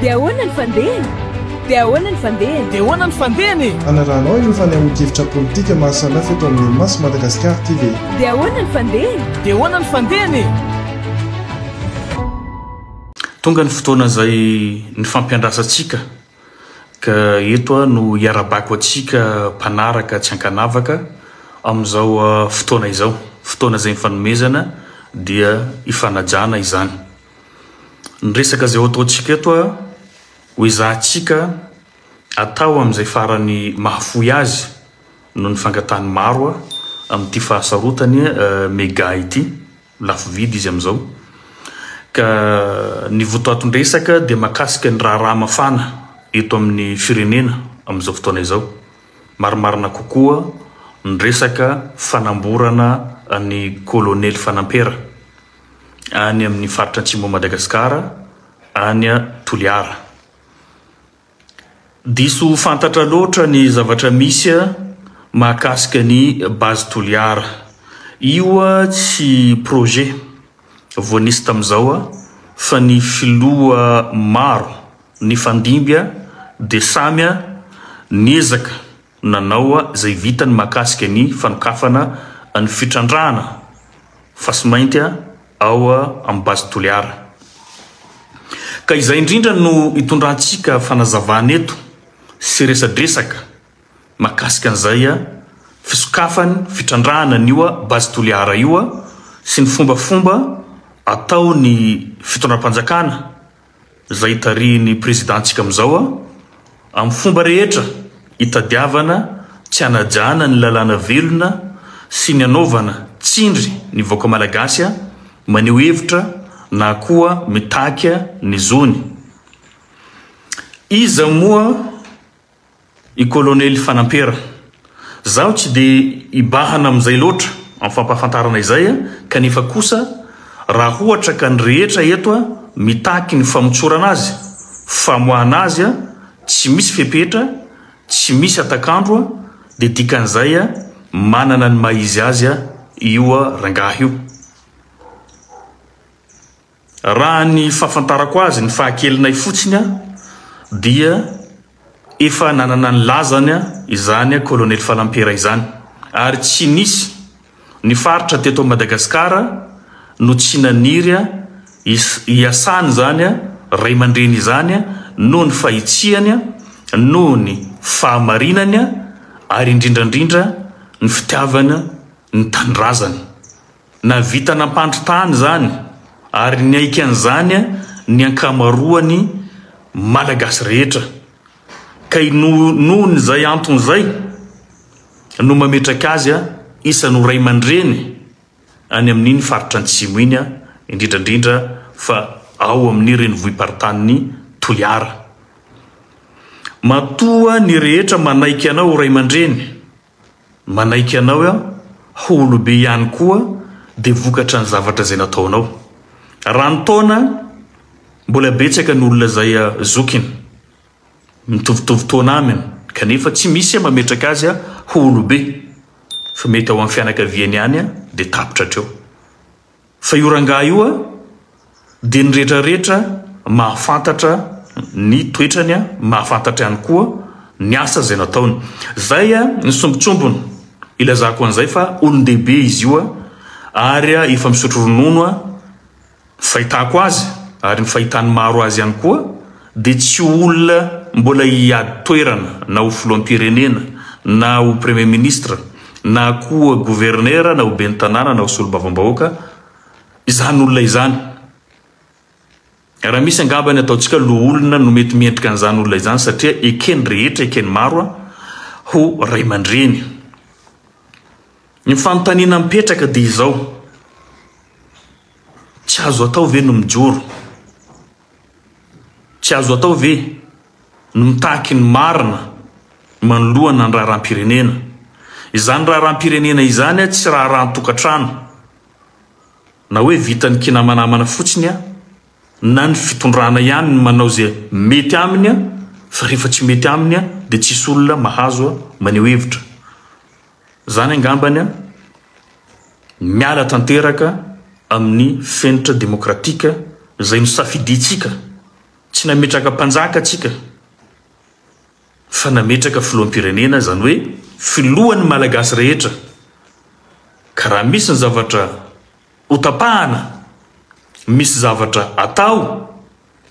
Dia ahoana ny fandehany? Dia ahoana ny fandehany? Dia ahoana ny fandehany e? Hanarahanao ireo fanehoan-kevitra politika maro samihafa eto amin'ny Maso Madagascar TV. Dia ahoana ny fandehany? Dia ahoana ny fandehany e? Tonga ny fotoana izay nifampiandrasantsika ka eto aho no hiarabako antsika mpanaraka tsy ankanavaka amin'izao fotoana izao. Fotoana izay nifanomezana dia ifanajana izany. Ny resaka izay ho ataontsika eto ho ezahantsika atao amin'izay farany mahafoy azy noho ny fangatahan'ny maro amin'ity fahasarotany mega ity. Lafo vidy izy amin'izao. Ka ny votoatin-dresaka dia mahakasika ny raharaha mafana eto amin'ny firenena amin'izao fotoana izao. Marimarina kokoa ny resaka fanamborana an'i Kolonely Fanampera any amin'ny faritra Atsimon'i Madagasikara any Toliara. Diso fantatra loatra ny zavatra misy mahakasika ny Base Toliara. Io tsy projet vao nisy tamin'izao fa ny filoha maro nifandimby dia samy niezaka nanao izay vitany mahakasika ny fanokafana ny fitrandrahana fasimainty ao amin'ny Base Toliara. Ka izay indrindra no itondrantsika fanazavana eto sy resadresaka mahakasika an'izay fisokafany fitrandrahana an'io Base Toliara io sy ny fombafomba ataon'ny fitondram-panjakana izay tarihin'ny Président-ntsika amin'izao amin'ny fomba rehetra hitadiavana tsy hanajana ny lalàna velona sy ny hanaovana tsindry ny vahoaka Malagasy maneho hevitra na koa mitaky ny zony. Iza moa I Kolonely Fanampera. Zaho tsy dia hibahana amin'izay loatra amin'ny fampahafantarana izay kanefa kosa raha ohatra ka ny rehetra eto mitaky ny famotsorana azy, famoahana azy tsy misy fepetra, tsy misy atak'andro dia dikan'izay manana ny maha izy azy io rangahy io. Raha ny fahafantarako azy, ny fahakelinay fotsiny dia efa nanana ny lazany izany Colonel Falampera izany ary tsy nisy ny faritra teto Madagasikara no tsy naniry hiasany izany ray aman-dreny izany noho ny fahitsiany, noho ny fahamarinany ary indrindra indrindra ny fitiavany ny tanindrazany. Nahavita nampandry tany izany ary niaiky an'izany ny ankamaroany Malagasy rehetra. Ka nohon'izay antony izay no mametraka azy isan'ny ho raimandreny any amin'iny faritra Antsimo iny, indrindra indrindra fa ao amin'ny renivohi-paritanin'i Toliara. Matoa ny rehetra manaiky anao ho raimandreny, Manaiky anao aho ho olobe ihany koa dia vokatra ny zavatra izay nataonao. Raha ny taona, mbola betsaka ny olona izay zokiny, mitovitovy taona aminy kanefa tsy misy mametraka azy ho olobe fa mety ao amin'ny fianakaviany ihany dia tapitra hatreo. Fa io rangahy io a, dia ny retraretra mahafantatra ny toetrany a, mahafantatra ihany koa ny asa izay nataony. Zay a, ny sombintsombiny ilazako an'izay fa olon-dehibe izy io a, ary efa misotro ronono a, ny fahitako azy ary ny fahitan'ny maro azy ihany koa dia tsy olona mbola hiady toerana na ho filoham-pirenena na ho premier ministre na koa gouverneur na ho ben'ny tanàna na ho solombavambahoaka izany olona izany. Raha misy angamba ny ataontsika loholona no mety miendrika an'izany olona izany satria eken'ny rehetra, eken'ny maro ho ray aman-dreny. Ny fanontaniana mipetraka dia izao, tsy azo atao ve no mijoro? Tsy azo atao ve ny mitaky ny marina manoloana ny raharaham-pirenena? Izany raharaham-pirenena izany tsy raharahan-tokantrano na hoe vitan'ny kinamanamana fotsiny na ny fitondrana ihany ny manao izay mety aminy fa rehefa tsy mety aminy dia tsisy olona mahazo maneho hevitra. Izany angambany miala tanteraka amin'ny fenitra demokratika izay nosafidiantsika. Tsy nametraka mpanjaka tsika fa nametraka filoham-pirenena izany hoe filohan'ny Malagasy rehetra. Ka raha misy ny zavatra hotapahana, misy zavatra atao,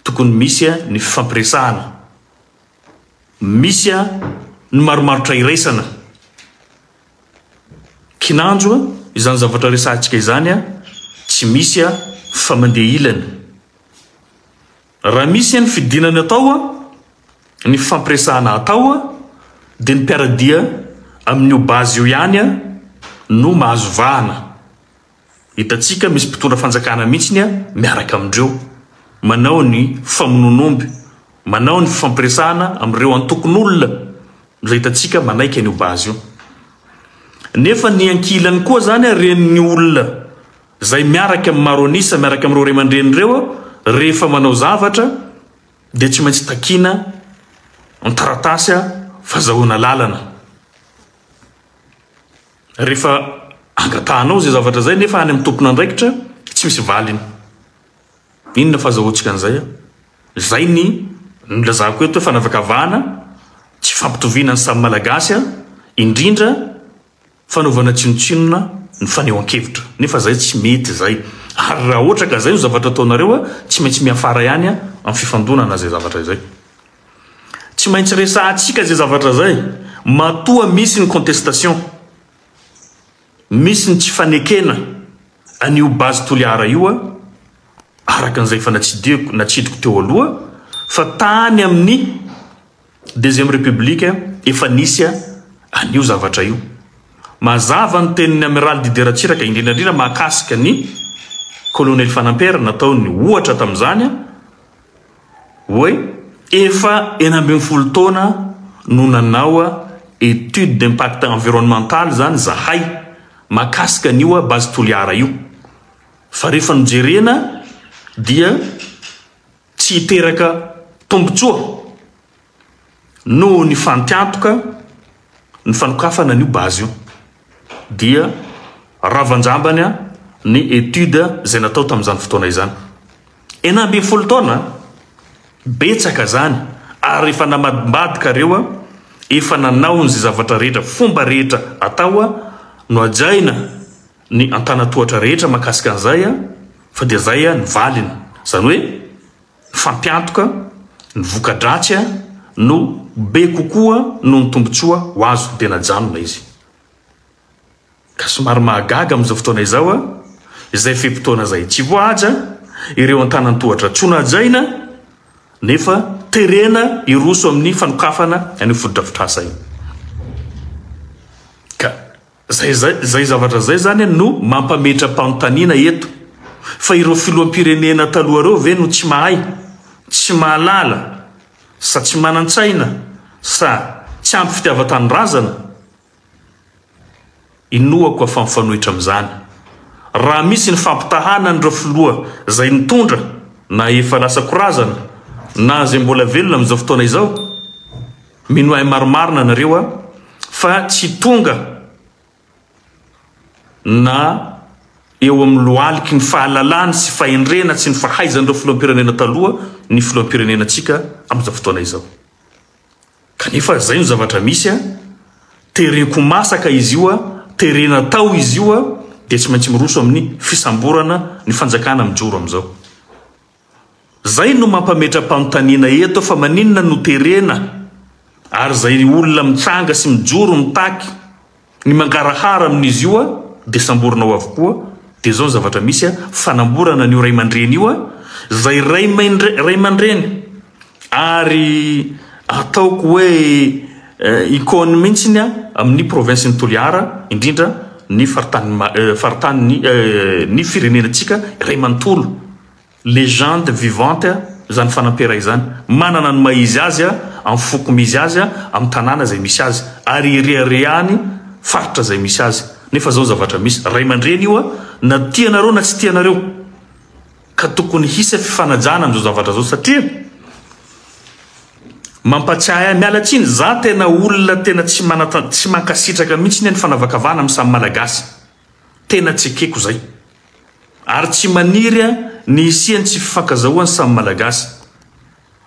tokony misy ny fifampiresahana, misy ny marimaritra iraisana. Kinanjo, izany zavatra resahantsika izany tsy misy fa mandeha ilany. Raha misy ny fidinana atao, ny fifampiresahana atao dia ny mpiara-dia amin'io base io ihany no mahazo vahana. Hitantsika misy mpitondra fanjakana mihitsy miaraka amindreo manao ny famonoan'omby, manao ny fifampiresahana amin'ireo antokon'olona izay hitantsika manaiky an'io base io. Nefa ny ankilany koa zany ren'ny olona izay miaraka amin'ny maro an'isa, miaraka amin'ireo ray aman-dreny ireo rehefa manao zavatra dia tsy maintsy takiana ny taratasy fazahoana lalana. Rehefa angatahanao izay zavatra izay nefa any amin'ny tompon'andraikitra tsy misy valiny. Inona fahazahoantsika an'izay? Izay ny nilazako eto hoe fanavakavahana, tsy fampitoviana ny samy Malagasy, indrindra fanaovana tsinontsinona ny fanehoan-kevitra. Nefa izay tsy mety izay. Ary raha ohatra ka izay no zavatra ataonareo, tsy maintsy miafara ihany amin'ny fifandonana izay zavatra izay. Tsy maintsy resahantsika izay zavatra izay matoa misy ny contestation, misy ny tsy fanekena an'io base Toliara io araka an'izay efa natsidihiko natsidiko teo aloha fa tany amin'ny deuxième république efa nisy an'io zavatra io. Mazava ny tenin'ny Amiraly Didier Ratsiraka indrindra indrindra mahakasika ny Colonel Fanampera nataony ohatra tamin'izany Hoe efa 16 taona no nanao étude d'impact environnemental zany zahay mahakasika an'io base Toliara io. Fa rehefa nojerena dia tsy hiteraka tombotsoa noho ny fantiantoka ny fanokafana an'io base io. Dia ravanjambany ny étude izay natao tamin'izany fotoana izany. 16 taona, betsaka zany, ary efa namadimbadika reo, efa nanao ny zay zavatra rehetra, fomba rehetra atao, nohajaina ny antanatohatra rehetra makasika an'izay, fa dia zay ny valiny, zany hoe mifampiantoka, ny voka-dratsy no be kokoa noho ny tombotsoa ho azo, dia najanona izy. Ka somary mahagaga amin'izao fotoana izao izay fe-potoana izay tsy voahaja, ireo antanan-tohatra tsy ho nahajaina nefa terena hiroso amin'ny fanokafana an'io fotodrafitrasa io. Ka izay izay zavatra izay izany no mampametra-panontaniana eto fa ireo filoham-pirenena taloha ireo ve no tsy mahay, tsy mahalala sa tsy manan-tsaina sa tsy ampy fitiavan-tanindrazana? Inoako fa mifanohitra amin'izany. Raha misy ny fampitahana an'ireo filoha izay nitondra na efa lasa korazana na izay mbola velona amin'izao fotoana izao, mino ahy marimarina nareo a, fa tsy tonga na eo amin'ny loaliky ny fahalalany sy fahendrena sy ny fahaizan'ireo filoham-pirenena taloha ny filoham-pirenenantsika amin'izao fotoana izao. Kanefa izay no zavatra misy a, teren-ko masaka izy io a, terena atao izy io a, dia tsy maintsy miroso amin'ny fisamborana ny fanjakana mijoro amin'izao. Izay no mampametra-panontaniana eto fa maninona no terena ary izay olona mitsanga sy mijoro mitaky Ny mangarahara amin'izy io dia samborina ao avokoa, dia izao ny zavatra misy, fanamborana an'io ray aman-dreny io, izay ray ray aman-dreny ary ataoko hoe icône mihitsy amin'ny province-n'i Toliara, indrindra ny faritanin'i faritanin'ny ny firenenantsika iray manontolo. Legende vivante izany fanampera izany. Manana ny maha izy azy amin'ny foko mizy azy, amin'ny tanàna izay misy azy ary ireharehany faritra izay misy azy. Nefa izao ny zavatra misy, ray aman-dreny io na tianareo na tsy tianareo. Ka tokony hisy fifanajana amin'izao zavatra izao satria mampatsiahy ahy, miala tsiny, za tena olona tena tsy manata- tsy mankasitraka mihitsy ny fanavakavahana amin'ny samy Malagasy. Tena tsy ekeko izay. Ary tsy maniry ny hisian'ny tsy fifankazahoan'ny samy Malagasy.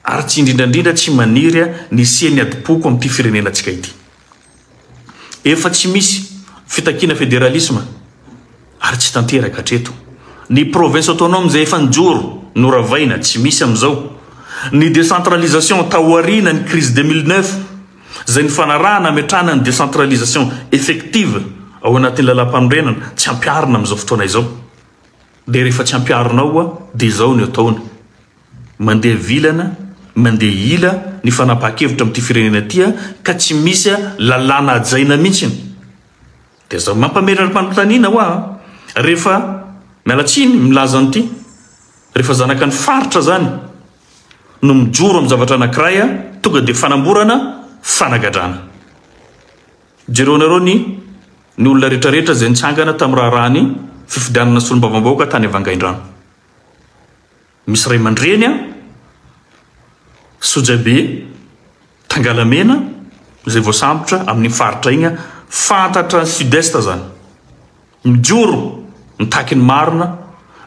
Ary tsy indrindra indrindra tsy maniry ny hisian'ny adim-poko amin'ity firenenantsika ity. Efa tsy misy fitakiana federalisma ary tsy tanteraka hatreto. Ny province autonome izay efa nijoro, noravaina, tsy misy amin'izao. Ny décentralisation taoriana ny crise 2009 izay nifanarahana hametrahana ny décentralisation effective ao anatin'ny lalàmpanorenana, tsy ampiharina amin'izao fotoana izao. Dia rehefa tsy ampiharina ao dia izao no ataony. Mandeha vilana, mandeha ila ny fanapahan-kevitra amin'ity firenena ity ka tsy misy lalàna hajaina mihitsy. Dia zao mampametra-panontaniana hoa rehefa, miala tsiny milaza an'ity, rehefa zanaka ny faritra zany no mijoro amin'ny zavatra anankiray tonga dia fanamborana, fanagadrana. Jereonareo ny ny olona rehetrarehetra izay nitsangana tamin'ny raharahan'ny fifidianana solombavambahoaka tany Vangaindrano. Misy ray aman-dreny an, sojabe, tangalamena izay voasambotra amin'iny faritra iny an, fantatra ny sud-est zany. Mijoro, mitaky ny marina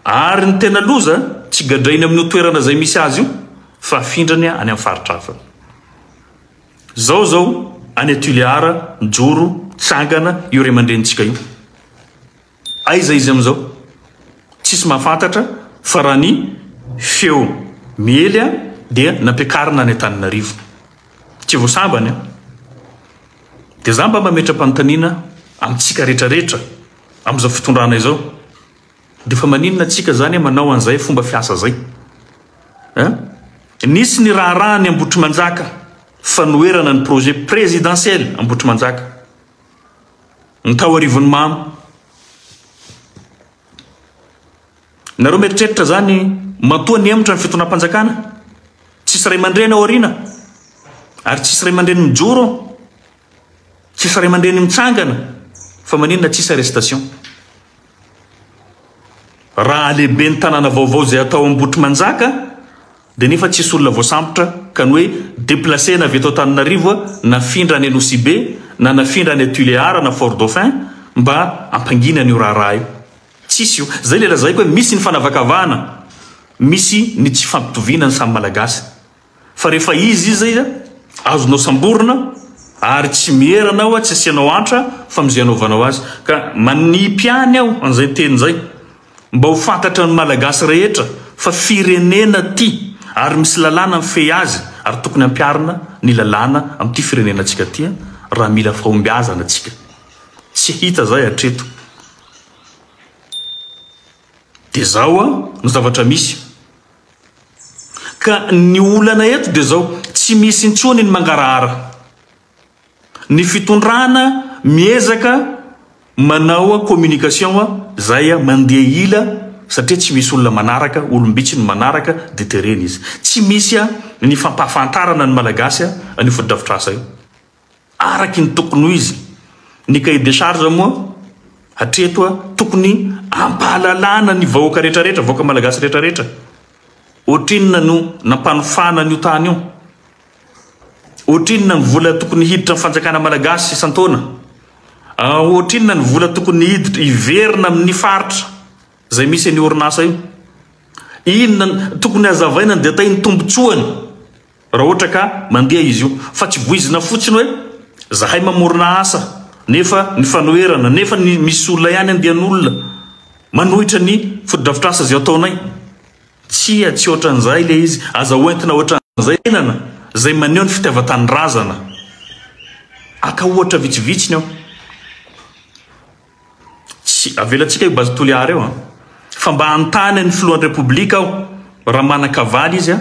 ary ny tena loza tsy gadrainy amin'io toerana izay misy azy io fa afindrany any amin'ny faritra hafa. Zao zao any Tuléar mijoro, tsangana io ray aman-drenintsika io. Aiza izy amin'izao? Tsisy mahafantatra fa raha ny feo miely dia nampiakarina any Antananarivo. Tsy vao sambany an! Dia za mba mametra-panontaniana amintsika retraretra amin'izao fitondrana izao. Dia fa maninona tsika zany manao an'izay fomba fiasa zay? Hein? Nisy ny raharaha ny Ambohitrimanjaka, fanoherana ny projet présidentiel Ambohitrimanjaka. Ny tao Arivonimamo. Nareo mieritreritra zany matoa nihemotra ny fitondram-panjakana? Tsisy ray aman-dreny ao aoriana? Ary tsisy ray aman-dreny mijoro ao? Tsisy ray aman-dreny mitsangana? Fa maninona tsisy arrestation? Raha lehiben'ny tanàna vaovao izay atao Ambohitrimanjaka dia nefa tsisy olona voasambotra ka ny hoe deplacer-na avy eto Antananarivo nafindra any Anosibe na nafindra any Tuléar na Fort Dauphin mba hampangina an'io raharaha io. Tsisy io. Zay ilay lazaiko hoe misy ny fanavakavahana, misy ny tsy fampitoviana ny samy Malagasy. Fa rehefa izy izy azonao samborina ary tsy miera anao tsy asianao antra fa amin'izay anaovanao azy. Ka manipy ihany aho an'izay teny izay mba ho fantatra ny Malagasy rehetra fa firenena ity ary misy lalàna mifehy azy ary tokony ampiharina ny lalàna amin'ity firenenantsika ity raha mila fahombiazana tsika. Tsy hita izay hatreto. Dia izao no zavatra misy. Ka ny olana eto dia zao, tsy misy intsony ny mangarahara. Ny fitondrana miezaka manao communication zay mandeha ila satria tsy misy olona manaraka, olom-bitsy no manaraka dia terena izy. Tsy misy ny fampahafantarana ny Malagasy an'io fotodrafitrasa io. Araky ny tokony ho izy. Ny cahier de charge moa hatreto tokony ampahalalana ny vahoaka rehetra rehetra, vahoaka malagasy rehetra rehetra. Ohatrinona no nampanofana an'io tany io? Ohatrinona ny vola tokony hiditra amin'ny fanjakana malagasy isan-taona? Ohatrinona ny vola tokony hiditra hiverina amin'ny faritra izay misy an'io orinasa io? Inona tokony hazavaina ny détail ny tombotsoany? Raha ohatra ka mandeha izy io, fa tsy voizina fotsiny hoe zahay mamorona asa nefa ny fanoherana, nefa ny misy olona ihany andian'olona manohitra ny fotodrafitrasa izay ataonay. Tsia, tsy ohatran'izay ilay izy. Aza hoentina ohatran'izay fiainana izay maneho ny fitiavan-tanindrazana. Aka ohatra vitsivitsy ny ao. Tsy avelantsika io base Toliara io an! Fa mba hanontany an'ny filohan'ny Repoblika aho raha manan-kavaly izy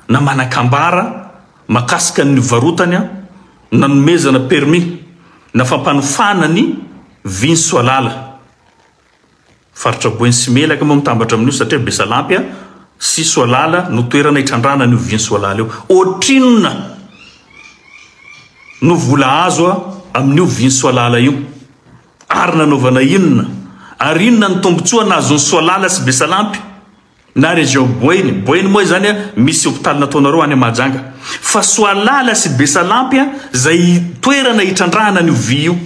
na manan-kambara makasika ny nivarotany nanomezana permis na fampanofana ny vy ny Soalala. Faritra Boeny sy Melaka moa mitambatra amin'io satria Besalampy sy Soalala no toerana itrandrahana an'io vy ny Soalala io. Ohatrinona no vola azo amin'io vy ny Soalala io? Ary nanaovana inona? Ary inona ny tombotsoa nahazon'i Soalala sy Besalampy na région Boeny? Boeny moa izany misy hopitaly nataonareo any Mahajanga. Fa Soalala sy Besalampy izay toerana hitrandrahana an'io vy io.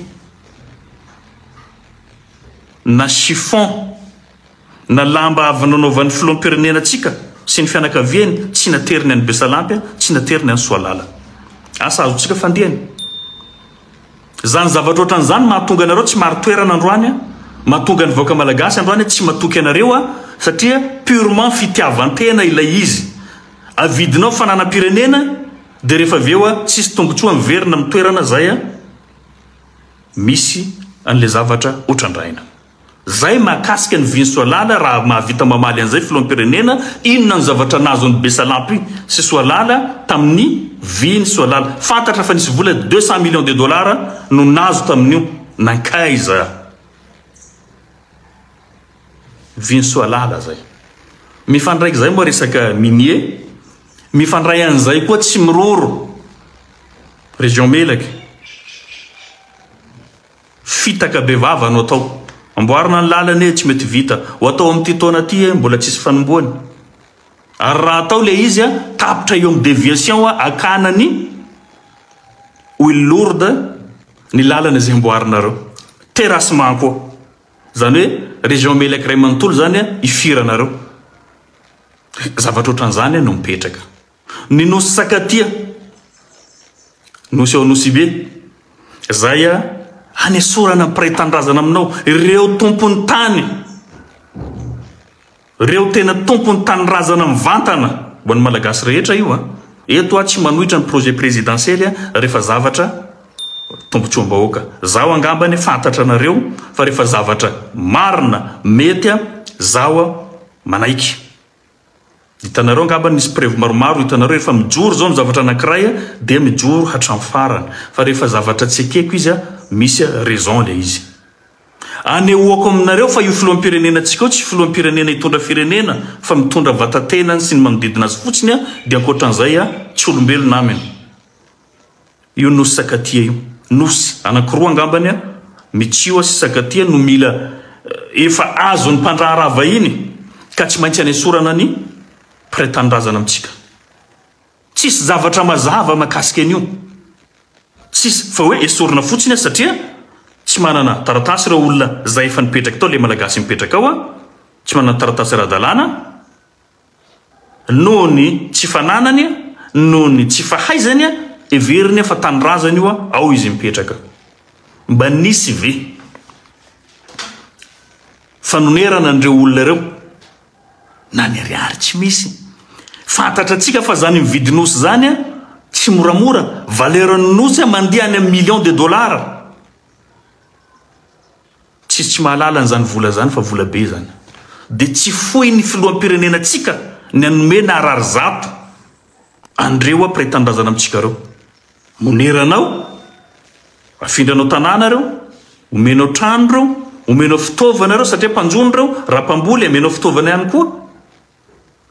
Na chiffon na lamba avy nanaovan'ny filoham-pirenena antsika. sy ny fianakaviany tsy nateriny any Besalampy, tsy nateriny any Soalala. Asa azontsika fandihany. Zany zavatra ohatran'izany mahatonga anareo tsy marin-toerana androany, mahatonga ny vahoaka malagasy androany tsy matoky anareo satria purement fitiavan-tena ilay izy. Avidinao fananam-pirenena dia rehefa avy eo tsisy tombotsoa miverina amin'ny toerana izay misy an'ilay zavatra hotrandrahina. Zay mahakasika ny viny Soalala raha mahavita mamaly an'izay filoham-pirenena, inona no zavatra nahazo an'i Besalampy sy Soalala tamin'ny viny Soalala? Fantatra fa nisy vola 200 millions de dollars no nazo tamin'io, nankaiza viny Soalala zay? Mifandraika zay moa resaka minier, mifandray an'izay koa Tsimiroro, région Melaky. Fitaka be vava no atao. Amboarina ny lalana e, tsy mety vita. Ho atao amin'ity taona ity e, mbola tsisy fanombohany. Ary raha atao le izy a, tapitra eo amin'ny déviation a, akana ny huile lourde ny lalana izay amboarinareo. Terrassement koa. Izany hoe région Melaky iray manontolo izany a, ifiranareo. Zavatra ohatran'izany no mipetraka. Ny nosy Sakatia, nosy ao Anosibe, izay hanesorana ny mpiray tanindrazana aminao, ireo tompon'ny tany, ireo tena tompon'ny tanindrazana mivantana, ho an'ny Malagasy rehetra io an. Eto aho tsy manohitra ny projet présidentiel rehefa zavatra tombontsoam-bahoaka. Zaho angamba anie fantatra anareo fa rehefa zavatra marina mety zaho manaiky. Hitanareo angamba nisy preuve maromaro hitanareo rehefa mijoro zao ny zavatra anakiray dia mijoro hatramin'ny farany fa rehefa zavatra tsy ekeko izy misy raison le izy. Anehoako aminareo fa io filoham-pirenena tsika io tsy filoham-pirenena hitondra firenena fa mitondra vatatenany sy ny manodidina azy fotsiny dia ankoatran'izay tsy olombelona aminy. Io nosy Sakatia io. Nosy anankiroa angambany Michio sy Sakatia no mila efa azon'ny mpandraharaha vahiny ka tsy maintsy anesorana ny mpiray tanindrazana amintsika. Tsisy zavatra mazava makasika an'io. Tsisy fa hoe esorina fotsiny satria tsy manana taratasy ireo olona izay efa nipetraka tao, ilay malagasy mipetraka ao, tsy manana taratasy ara-dalàna. Noho ny tsy fananany, noho ny tsy fahaizany, heveriny fa tanindrazany io, ao izy mipetraka. Mba nisy ve fanonerana an'ireo olona ireo? Na ny ariary tsy misy. Fantatra antsika fa zany mividy nosy zany tsy moramora, valeur ny nosy mandeha any amin'ny millions de dollars. Tsisy tsy mahalala an'izany vola zany fa vola be zany. De tsy foin'ny filoham-pirenena tsika ny hanome na harary zato an'ireo mpiray tanindrazana amintsika reo. Moneranao, afindranao tanàna reo, omenao trano reo, omenao fitaovana reo satria mpanjono reo, raha mpamboly amenao fitaovana ihany koa.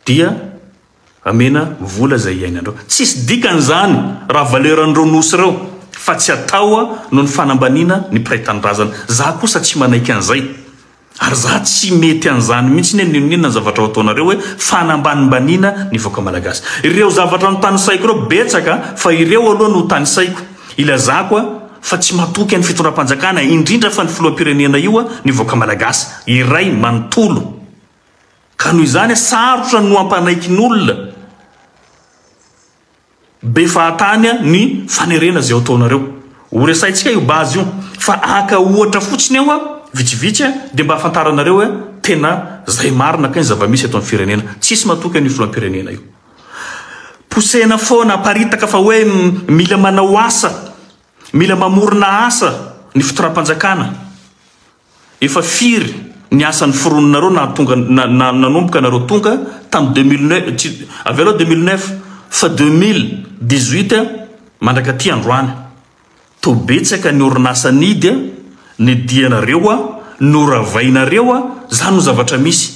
Dia amena vola izay iainanreo. Tsisy dikany izany raha valeur an'ireo nosy ireo fa tsy atao noho ny fanambaniana ny mpiray tanindrazana. Za kosa tsy manaiky an'izay. Ary za tsy mety an'izany mihitsy ny n'inon'inona ny zavatra ho ataonareo hoe fanambanimbaniana ny vahoaka malagasy. Ireo zavatra notanisaiko ireo betsaka fa ireo aloha no tanisaiko. Ilazako fa tsy matoky ny fitondram-panjakana indrindra fa ny filoham-pirenena io ny vahoaka malagasy iray manontolo. Ka noho izany sarotra no hampanaiky ny olona be fahatany ny fanerena izay ataonareo. Ho resahintsika io base io fa haka ohatra fotsiny aho vitsivitsy dia mba hahafantaranareo hoe tena zay marina kay ny zava-misy eto amin'ny firenena. Tsisy matoky an'io filoham-pirenena io. Posehina foana, aparitaka fa hoe mila manao asa, mila mamorona asa ny fitondram-panjakana. Efa firy ny asa noforoninareo nahatonga na nanomboka nareo tonga tam 2009 tsy avelao 2009 fa 2018 mandraka aty androany to betsaka ny orinasa nidy ny dianareo a noravainareo a zany no zavatra misy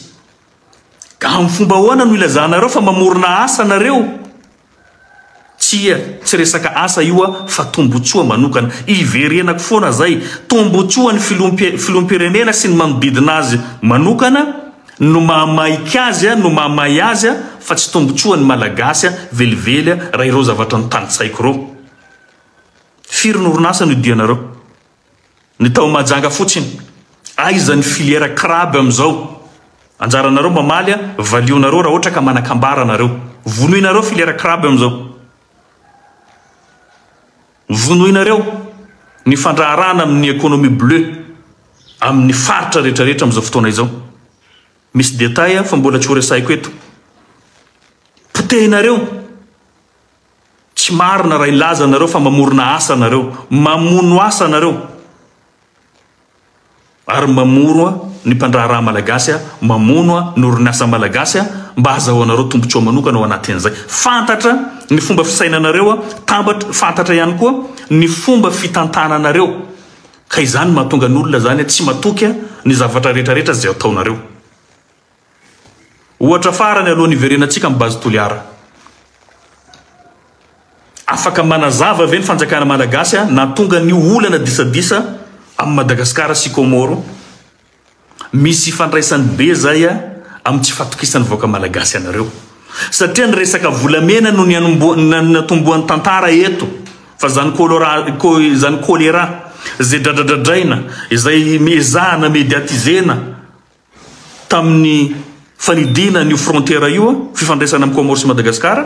ka am fomba ahoana no ilazanareo fa mamorona asa nareo Tsia, tsy resaka asa io a, fa tombotsoa manokana. Iverenako foana zay, tombotsoa ny filoham-pirenena sy ny manodidina azy manokana no mahamaika azy a, no mahamay azy a, fa tsy tombotsoa ny Malagasy a, velively a, raha ireo zavatra notanisaiko ireo. Firy ny orinasa no idianareo? Ny tao Mahajanga fotsiny. Aiza ny filière crabe amin'izao? Anjaranareo mamaly a, valionareo raha ohatra ka manan-kambara nareo. Vonoinareo filière crabe amin'izao. Vonoinareo ny fandraharahana amin'ny économie bleue amin'ny faritra rehetra rehetra amin'izao fotoana izao. Misy détail fa mbola tsy ho resahiko eto. Potehinareo. Tsy marina raha hilaza nareo fa mamorona asa nareo. Mamono asa nareo. Ary mamoro ny mpandraharaha malagasy, mamono ny orinasa malagasy mba hazahoanareo tombontsoa manokana ao anatin'izay. Fantatra ny fomba fisainanareo, tambatra, fantatra ihany koa ny fomba fitantananareo. Ka izany no mahatonga ny olona izany tsy matoky ny zavatra rehetra rehetra izay ataonareo. Ohatra farany alohan'ny hiverenantsika amin'ny base Toliara. Afaka manazava ve ny fanjakana malagasy nahatonga an'io olana disadisa amin'i Madagasikara sy Comores? Misy ifandraisany be zay amin'ny tsy fatokisan'ny vahoaka malagasy anareo. Satria ny resaka volamena no nianombohan'ny tantara eto fa zany cholera, zany choléra izay dradradradraina, izay ezahana mediatizena, Tamin'ny fanidiana an'io frontière io, fifandraisana amin'i Comores sy Madagascar,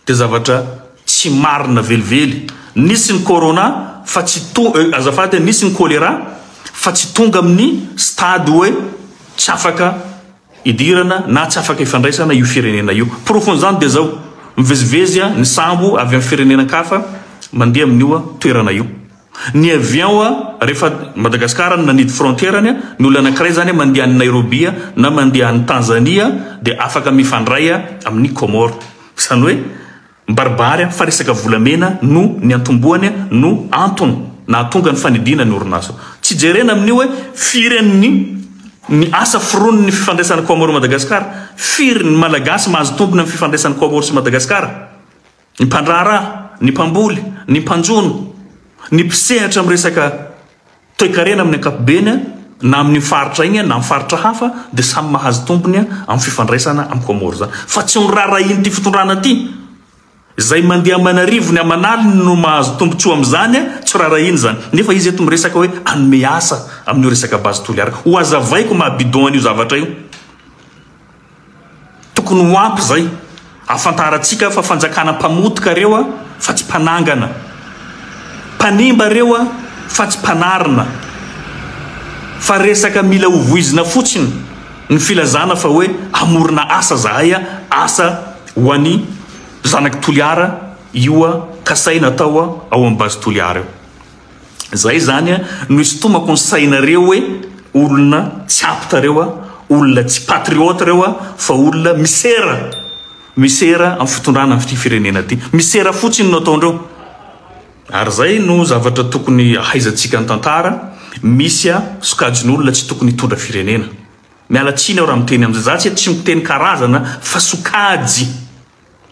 dia zavatra tsy marina velively. Nisy ny corona fa tsy to, azafady, nisy ny choléra fa tsy tonga amin'ny stade hoe tsy afaka idirana na tsy afaka ifandraisana io firenena io. Porofon'izany dia izao, mivezivezy ny sambo avy amin'ny firenena-kafa mandeha amin'io toerana io. Ny avion a rehefa Madagascar no nanidy frontière ny ny olona anakiray zany mandeha any Nairobi na mandeha any Tanzania dia afaka mifandray amin'ny Comores. Izany hoe mibaribary fa resaka volamena no niantombohany no antony nahatonga ny fanidiana ny orinasa. Tsy jerena amin'io hoe firy ny ny asa foronin'ny fifandraisan'i Comores Madagascar, firy ny Malagasy mahazo tombony amin'ny fifandraisan'i Comores sy Madagascar. Ny mpandraharaha, ny mpamboly, ny mpanjono, ny mpisehatra amin'ny resaka toekarena amin'ny ankapobeny na amin'iny faritra iny na amin'ny faritra hafa dia samy mahazo tombony amin'ny fifandraisana amin'i Comores izany. Fa tsy noraharahian'ity fitondrana ity. Izay mandeha aman'arivony aman'aliny no mahazo tombontsoa amin'izany, tsy raharahiany izany. Nefa izy eto miresaka hoe hanome asa amin'io resaka base Toliara. Ho hazavaiko maha bidon an'io zavatra io. Tokony ho ampy zay ahafantarantsika fa fanjakana mpamotika reo a fa tsy mpanangana. Mpanimba reo a fa tsy mpanarina. Fa resaka mila ho voizina fotsiny ny filazana fa hoe hamorona asa zahay a, asa ho an'i zanak'i Toliara io a kasaina atao a ao amin'ny base Toliara io. Zay zany no isintomako ny sainareo hoe olona tsy apte reo a, olona tsy patriote reo a, fa olona misera, misera amin'ny fitondrana an'ity firenena ty. Misera fotsiny no ataondreo. Ary zay no zavatra tokony ahaizantsika ny tantara, misy sokajin'olona tsy tokony hitondra firenena. Miala tsiny aho raha miteny amin'izay, za tsy tsy miteny karazana fa sokajy.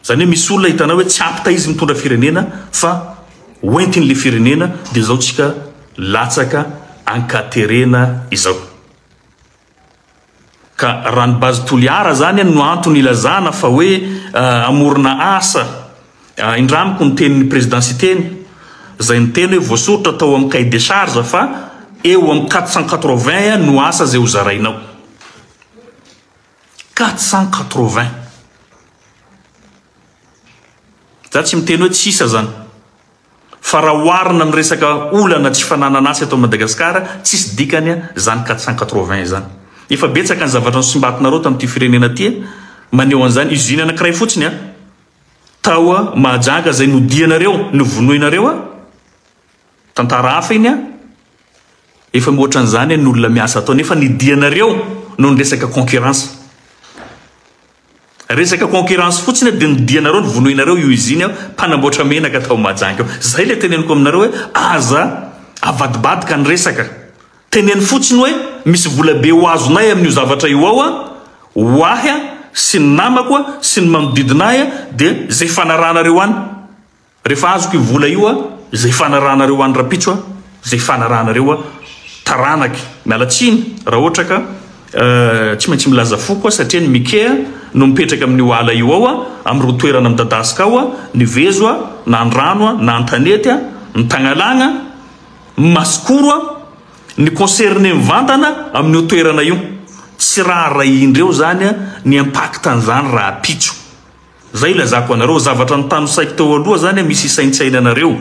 Zany hoe misy olona hitanao hoe tsy apte izy mitondra firenena fa hoentiny le firenena de zao tsika latsaka ankaterena izao. Ka raha ny base Toliara zany no antony ilazana fa hoe hamorona asa, indramiko ny tenin'ny président Siteny zay niteny hoe voasoritra tao amin'ny cahier des charges fa eo amin'ny 480 no asa zay ho zarainao. 480. Za tsy miteny hoe tsy isa zany. Fa raha oharina amin'ny resaka olana tsy fananana asa eto Madagascar, tsisy dikany zany 480 zany. Efa betsaka ny zavatra nosimbatinareo tamin'ity firenena ity maneho an'izany. Usine anankiray fotsiny tao Mahajanga zay nodianareo, novonoinareo. Tantara hafa iny an! Efa mihoatra an'izany ny olona miasa ato nefa ny dianareo noho ny resaka concurrence. Resaka concurrence fotsiny dia ny dianareo no vonoinareo io usine mpanamboatra menaka tao Mahajanga io. Zay le teneniko aminareo hoe aza avadibadika ny resaka. Teneno fotsiny hoe misy vola be ho azonay amin'io zavatra io ao an, ho ahy sy ny namako sy ny manodidina ahy dia zay fanarahanareo any. Rehefa azoko io vola io a, izay fanarahanareo any rapitso a, izay fanarahanareo a, taranaky, miala tsiny raha ohatra ka tsy maintsy milaza foko aho satria ny Mikea no mipetraka amin'io ala io ao a, amin'ireo toerana midadasika ao a, ny vezo a, na an-drano a, na an-tanety a, ny tagnalagna, ny masikoro a, ny concerné mivantana amin'io toerana io. tsy raharahiandreo zany ny impact an'izany rahampitso. Zay ilazako anareo, zavatra notanisaiko teo aloha zany misy isaintsainanareo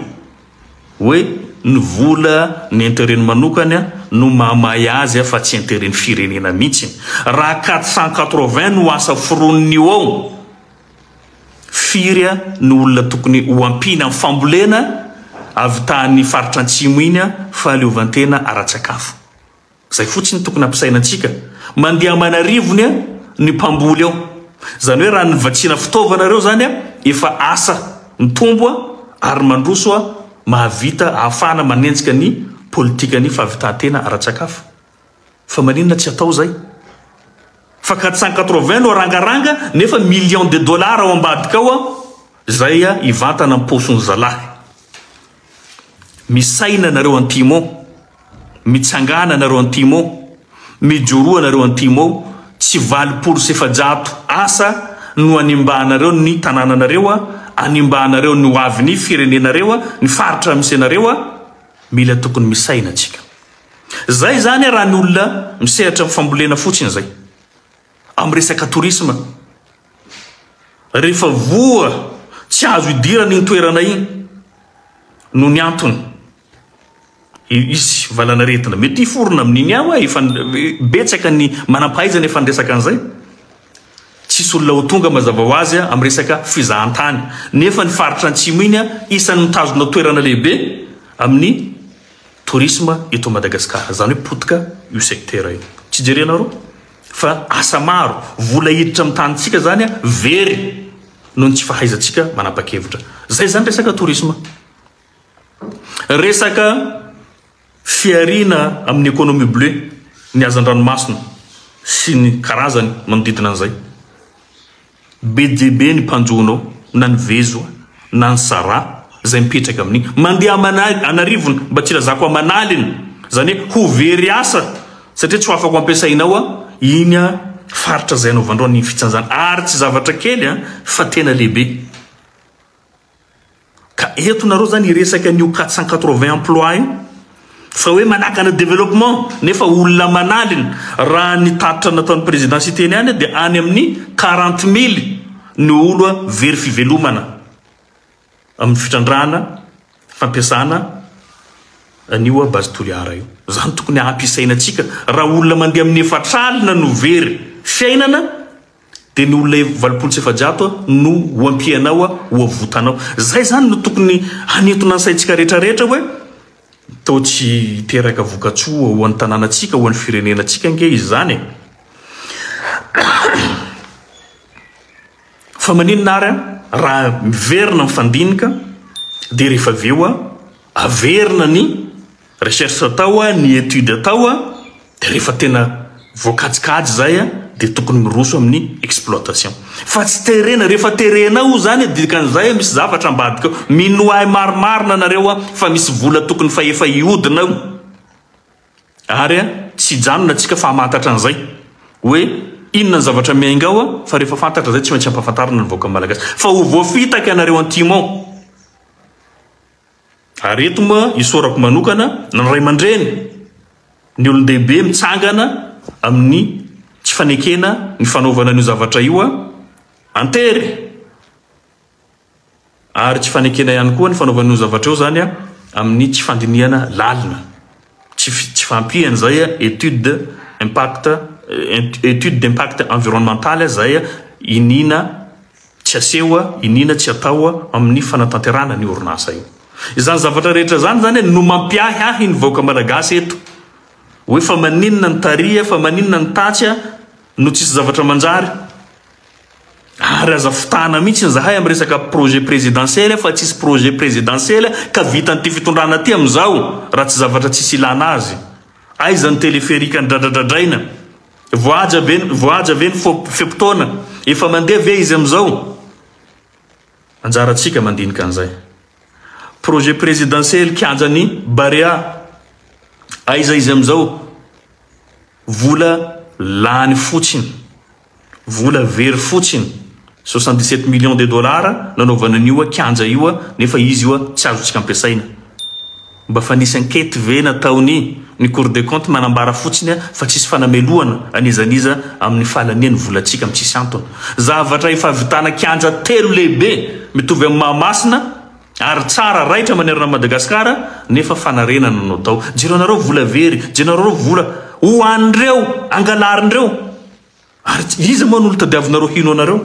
hoe ny vola ny interet-ny manokana no mahamay azy fa tsy interet-ny firenena mihitsy. Raha 480 no asa foroniny io ao, Firy no olona tokony ho ampiana amin'ny fambolena avy tany faritra antsimo iny fahaleovantena ara-tsakafo? Zay fotsiny tokony hampisaina antsika. Mandeha aman'arivony ny mpamboly ao. Zany hoe raha ny vatsiana fitaovana reo zany efa asa mitombo ary mandroso mahavita ahafahana manenjika ny politikan'ny fahavitan-tena ara-tsakafo. Fa maninona tsy atao zay? Fa 480 no arangaranga nefa millions de dollars ao ambadika ao an, zay hivantana am paosiny zalahy. Misaina nareo antimo, mitsangana nareo antimo, mijoroa nareo antimo, tsy 480 asa no animbanareo ny tanananareo an, animbanareo ny ho aviny firenenareo an, ny faritra misy anareo an, mila tokony misaina tsika. Zay zany raha ny olona misehatra amin'ny fambolena fotsiny zay. Amin'ny resaka tourisme. Rehefa voa tsy azo idirana iny toerana iny noho ny antony. Hisy valanaretina mety hiforona amin'iny ihany hoe efa betsaka ny manam-pahaizana efa niresaka an'izay. Tsisy olona ho tonga mazava ho azy amin'ny resaka fizahantany. Nefa ny faritra antsimo iny isan'ny mitazona toerana lehibe amin'ny tourisme eto Madagascar, zany hoe potika io secteur io. Tsy jerenareo fa asa maro, vola hiditra amin'ny tanintsika zany very noho ny tsy fahaizantsika manapa-kevitra. Zay zany resaka tourisme. Resaka fihariana amin'ny économie bleue, ny hazan-dranomasina sy ny karazany manodidina an'izay. Be dia be ny mpanjono ao, na ny vezo na ny sara izay mipetraka amin'iny. Mandeha aman'arivony, mba tsy ilazako aman'aliny, izany hoe ho very asa satria tsy ho afaka ho ampiasaina ao iny faritra izay anaovandreo ny fitsanjana. Ary tsy zavatra kely fa tena lehibe. Ka eto nareo zany hiresaka an'io 480 emploi io fa hoe manakana développement nefa olona aman'aliny raha ny tatitra nataon'ny président Siteny ihany dia any amin'ny 40 mille ny olo very fivelomana amin'ny fitrandrahana fampiasana an'io base Toliara io. Zany tokony hampisaina antsika raha olona mandeha amin'ny efatr'alina no very fiainana Dia ny olona 480 no ho ampianao, ho avotanao. Zay zany no tokony hanintona ny saintsika rehetra rehetra hoe toa tsy hiteraka vokatsoa ho an'ny tanànantsika, ho an'ny firenenantsika ange izy izany e. Fa maninona ary raha miverina mifandinika dia rehefa avy eo averina ny Recherche atao a, ny étude atao a, dia rehefa tena voakajikajy izay a, dia tokony miroso amin'ny exploitation. Fa tsy terena, rehefa terena ao izany dikan'izay misy zavatra ambadika ao. Minoa ahy marimarina nareo a, fa misy vola tokony fa efa hiodina ao. Ary a, tsy hijanona tsika fa hamantatra an'izay. Hoe inona ny zavatra miainga ao a, fa rehefa fantatra izay tsy maintsy ampahafantarina ny vahoaka malagasy. Fa ho voafitaka ianareo antimo ao. Ary eto moa isaorako manokana ny ray aman-dreny, ny olon-dehibe mitsangana amin'ny tsy fanekena ny fanaovana an'io zavatra io an-tery, ary tsy fanekena ihany koa ny fanaovana an'io zavatra io izany amin'ny tsy fandinihana lalina, tsy tsy fahampian'izay étude impact, étude d'impact environnemental izay iniana Tsy aseho, iniana tsy atao amin'ny fanatanterahana an'io orinasa io. Izany zavatra rehetra izany izany no mampiahiahy ny vahoaka malagasy eto. Hoe fa maninona ny tary, fa maninona ny tatsy no tsisy zavatra manjary. Ary aza fitahana mihitsy izahay amin'ny resaka projet présidentiel fa tsisy projet présidentiel ka vitan'ity fitondrana ity amin'izao raha tsy zavatra tsisy ilana azy. Aiza ny téléphérique nidradradradraina? Voahaja ve voahaja ve ny fe-potoana? Efa mandeha ve izy amin'izao? Anjarantsika mandinika an'izay. Projet présidentiel kianjan'i Barea. Aiza izy amin'izao? Vola lany fotsiny. Vola very fotsiny. 77 millions de dollars nanaovana an'io kianja io nefa izy io tsy azontsika ampiasaina. Mba fa nisy enquete ve nataon'i. Ny Cour des comptes manambara fotsiny fa tsisy fanamelohana an'iza n'iza amin'ny fahalanian'ny volantsika amin'ny tsisy antony. Zavatra efa ahavitana kianja telo lehibe mitovy amin'i Mahamasina ary tsara raitra manerana an'i Madagasikara nefa fanarenana no atao. Jerenareo vola very, jerenareo vola ho an'ireo angalarin'ireo. Ary iza moa no olo tadiavinareo hino anareo?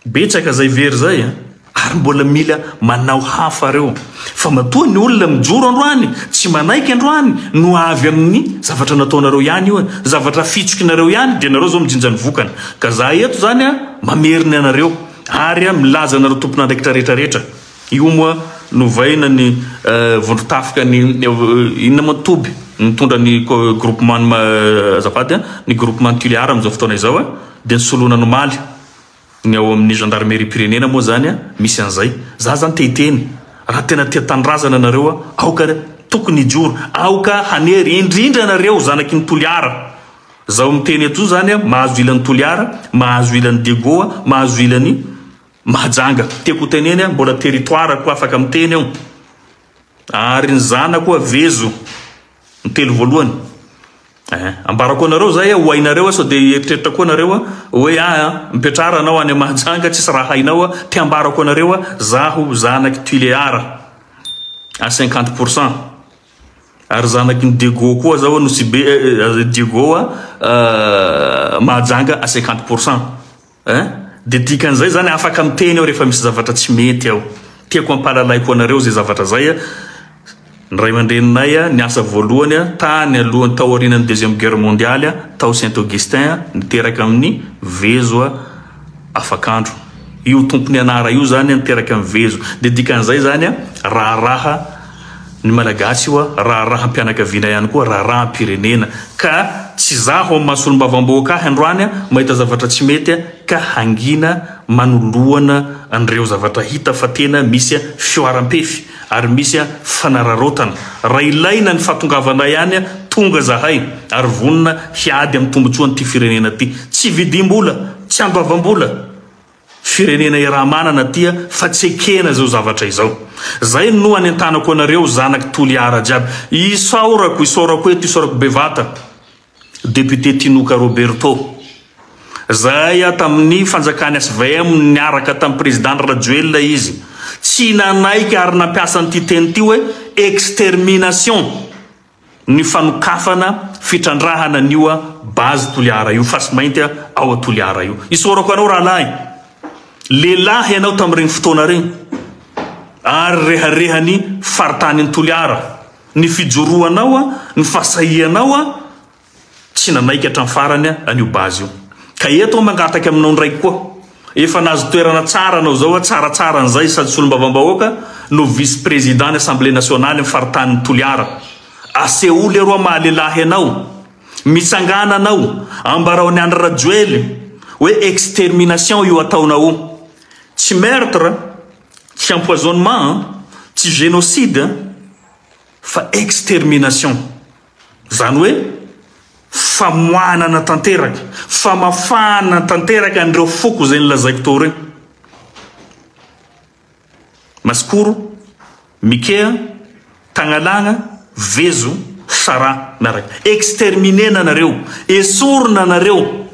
Betsaka zay very zay a! Ary mbola mila manao hafa reo. Fa matoa ny olona mijoro androany, tsy manaiky androany, no avy amin'ny zavatra nataonareo ihany io e! Zavatra afitsokinareo ihany dia nareo zao mijinja ny vokany. Ka za eto zany a, mameriny anareo, ary a milaza anareo tompon'andraikitra rehetra rehetra. Io moa novaina ny vondron-tafika ny inona moa toby nitondra ny groupement azafady a, ny groupement Tuléar amin'izao fotoana izao a, dia nisoloana ny omaly. Ny ao amin'ny gendarmerie-pirenena moa zany misy an'izay. Za zany te hiteny, raha tena tia tanindrazana nareo aoka tokony hijoro, aoka hanery, indrindra nareo zanaky ny Toliara. Zaho miteny eto zany mahazo ilan'i Toliara, mahazo ilan'i Diego, mahazo ilan'i Mahajanga. Tiako ho teneny mbola territoire ko afaka miteny eo. Ary ny zanako vezo ny telo voalohany. Eh, ambarako anareo zay ho hainareo sao dia hieritreritra koa nareo hoe ah, mipetrara anao any Mahajanga tsisy raha hainao, te ambarako anareo zaho zanaky Tuléar à 50% ary zanaky ny Diego koa zaho Nosy Be eh, Diego Mahajanga à 50%. Hein? Dia dikan'izay zany afaka miteny aho rehefa misy zavatra tsy mety aho. Tiako hampahalalaiko anareo izay zavatra izay. Ny ray aman-dreninay niasa voalohany tany alohan'ny tao aorianan'ny deuxième guerre mondiale tao Saint Augustin niteraka amin'ny vezo afakandro. Io tompon'ny anara io zany niteraka amin'ny vezo. Dia dikan'izay zany raharaha ny Malagasy io, raharaham-pianakaviana ihany koa, raharaham-pirenena. Ka tsy izaho amin'ny maha solombavambahoaka ahy androany mahita zavatra tsy mety ka hangina manoloana an'ireo zavatra hita fa tena misy fihoaram-pefy ary misy fanararaotana. Raha ilaina ny fahatongavanay any, tonga zahay ary vonona hiady amin'ny tombotsoan'ity firenena ity. Tsy vidim-bola, tsy andoavam-bola. Firenena iaraha-manana aty fa tsy ekena izao zavatra izao. Zay no anentanako anareo zanaky Toliara jiaby. Isaorako, isaorako eto, isaorako bevata Député Tinoka Roberto. Zay tamin'ny fanjakan'ny HVM niaraka tamin'ny Président Rajoelina izy. Tsy nanaiky ary nampiasa an'ity teny ity hoe extermination. ny fanokafana fitrandrahana an'io base Toliara io, fasimainty ao Toliara io. Isaorako anao rahalahy, lehilahy ianao tamin'ireny fotoana ireny ary reharehan'ny faritanin'i Toliara ny fijoroanao, ny fahasahianao, Tsy nanaiky hatramin'ny farany an'io base io. Ka eto aho mangataka aminao indray koa. Efa nahazo toerana tsara anao izao, tsaratsara an'izay sady solombavambahoaka no vice président ny assemblée nationale ny faritanin'i Toliara. Asehoy leroa maha lehilahy anao. Mitsangàna anao, ambarao an'i Andry Rajoely hoe extermination io ataonao io. Tsy meurtre, tsy empoisonnement, tsy génocide fa extermination. Izany hoe famoahanana tanteraka, famafahana tanteraka an'ireo foko izay nolazaiko teo ireo. Masikoro, Mikea, Tagnalagna, Vezo, Sara miaraka. Exterminer-na nareo, esorina nareo.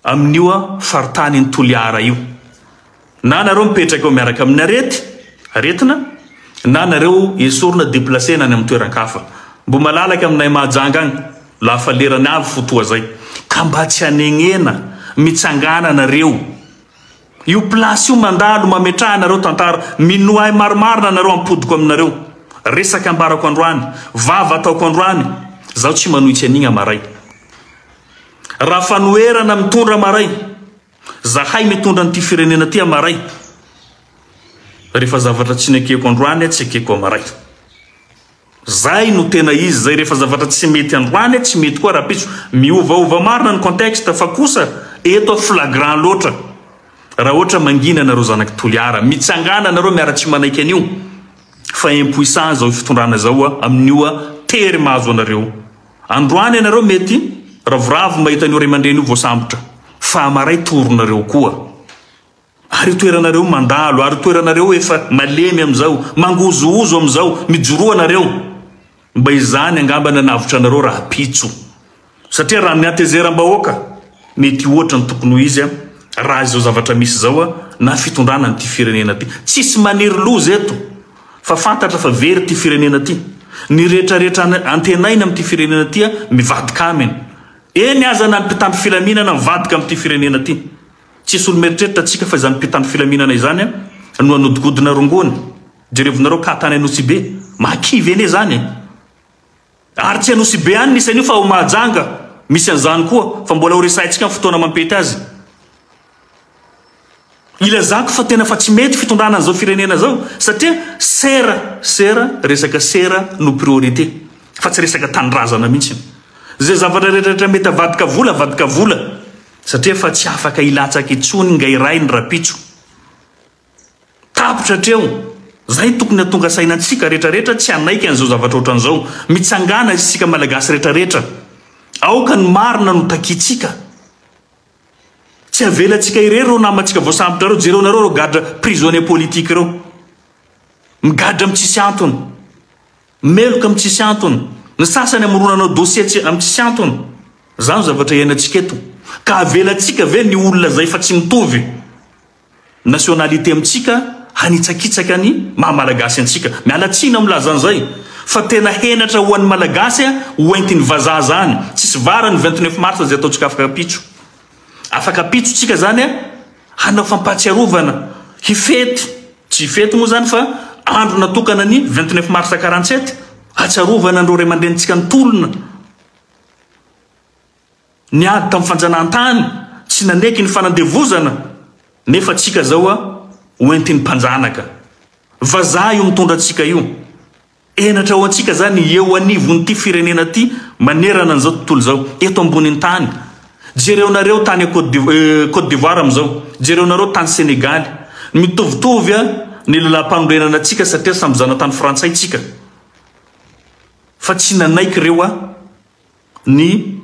Amin'io faritanin'i Toliara io. Na nareo mipetraka eo miaraka amin'ny arety, aretina, na nareo esorina deplacer-na any amin'ny toeran-kafa. Mbo malalaka aminay Mahajanga agny, lafa lerany avy fotoa zay. Ka mba tsy hanegnena, mitsangàna nareo. Io place io mandalo, mametraha nareo tantara. Minoa ahy marimarina nareo ampodiko aminareo. Resaka ambarako androany, vava ataoko androany, zaho tsy manohitsy an'igny amaray. Raha fanoherana mitondra maray, zahay mitondra an'ity firenena ty amaray. Rehefa zavatra tsy nekeko androany tsy ekeko amaray. Zay no tena izy zay, rehefa zavatra tsy mety androany tsy mety koa rahampitso. Miovaova marina ny contexte fa kosa eto flagrant loatra. Raha ohatra mangina nareo zanak'i Toliara, mitsangàna nareo miara tsy manaiky an'io fa impuissant zao fitondrana zao amin'io tery mahazo anareo. Androany ianareo mety ravoravo mahita an'io ray aman-dreny io voasambotra fa hamaray toronareo koa. Ary io toeranareo mandalo, ary io toeranareo efa malemy amin'izao, mangozohozo amin'izao, mijoroa nareo. Mba izany angamba nanavotra anareo rahampitso. Satria raha ny hatezeram-bahoaka, mety hihoatra ny tokony ho izy raha izao zavatra misy izao na fitondrana an'ity firenena ity. Tsisy maniry loza eto fa fantatra fa very ity firenena ity. Ny rehetrarehetra antenaina amin'ity firenena ity mivadika aminy. Eny aza na ny mpitandro filaminana mivadika amin'ity firenena ity. Tsisy olo-mieritreritra antsika fa izany mpitandro filaminana izany no hanodikodina rongony. Jerevonareo cas tany Anosibe. Mahakivy anie izany e. Ary tsy Anosibe ihany nisy an'io fa ao Mahajanga misy an'izany koa fa mbola ho resahintsika ny fotoana mampety azy. Ilazako fa tena fa tsy mety fitondrana an'izao firenena izao satria sera, sera, resaka sera no priorité fa tsy resaka tanindrazana mihitsy. Izay zavatra rehetra rehetra mety avadika vola, avadika vola satria fa tsy afaka hilatsaka intsony ngairay ny rapitso. Tapitra hatreo. Zay tokony hatonga saina antsika rehetra rehetra tsy hanaiky an'izao zavatra ohatran'izao. Mitsangàna isika Malagasy rehetra rehetra. Aoka ny marina no takintsika. Tsy avelantsika irery ireo namantsika voasambotra ireo. Jereo nareo ireo gadra prisonnier politique ireo. Migadra amin'ny tsisy antony. Meloka amin'ny tsisy antony. Ny sasany amoronanao dossier tsy amin'ny tsisy antony. Zany zavatra iainantsika eto. Ka avelantsika ve ny olona zay fa tsy mitovy nationalité amintsika hanitsakitsaka ny maha malagasy antsika. Miala tsiny aho milaza an'izay fa tena henatra ho an'ny malagasy ho entin'ny vazaha zany. Tsisy vara ny 29 mars zay ataontsika afaka ampitso. Afaka ampitso tsika zany hanao fampahatsiarovana, hifety, tsy hifety moa zany fa andro natokana ny 29 mars 47 hatsiarovana an'ireo ray aman-drenintsika nitolona. Niady tamin'ny fanjanahantany, tsy naneky ny fanandevozana, nefa tsika zao a ho entin'ny mpanjanaka. Vazaha io mitondra antsika io. Henatra ho antsika zany eo anivon'ity firenena ty manerana an'izao tontolo izao, eto ambonin'ny tany. Jereonareo tany Côte d'Ivoire amin'izao, jereonareo tany Senegaly. Mitovitovy a ny lalam-panorenana antsika satria samy zanatany frantsay tsika. Fa tsy nanaiky ireo a. Ny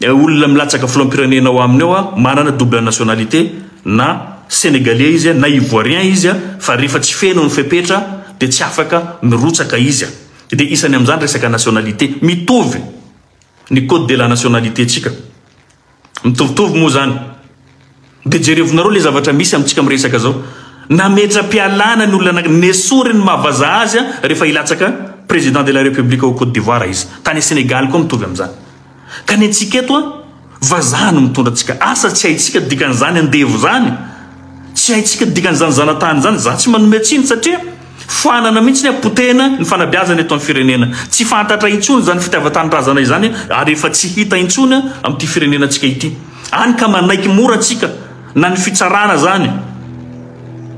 olona milatsaka filoham-pirenena ao aminy ao manana double nationalité na sénégalais izy na ivoirien izy fa rehefa tsy feno ny fepetra dia tsy afaka mirotsaka izy. Dia isany amin'izany resaka nationalité. Mitovy ny code de la nationalité tsika. Mitovitovy moa zany. De jerevonareo le zavatra misy amintsika miresaka zao. Nametra-pialana ny olona nesoriny maha vazaha azy rehefa hilatsaka président de la république ao Côte d'Ivoire izy. Tany Sénégal koa mitovy amin'izany. Ka ny antsika eto an, vazaha no mitondra antsika. Asa tsy haintsika dikan'izany andevo zany. Tsy haintsika dikan'izany zanatany zany. Za tsy manome tsiny satria Foanana mihitsy ny potehina ny fanabeazana eto amin'ny firenena. Tsy fantatra intsony izany fitiavan-tanindrazana izany ary efa tsy hita intsony amin'ity firenenantsika ity. Any ka manaiky mora tsika na ny fitsarana izany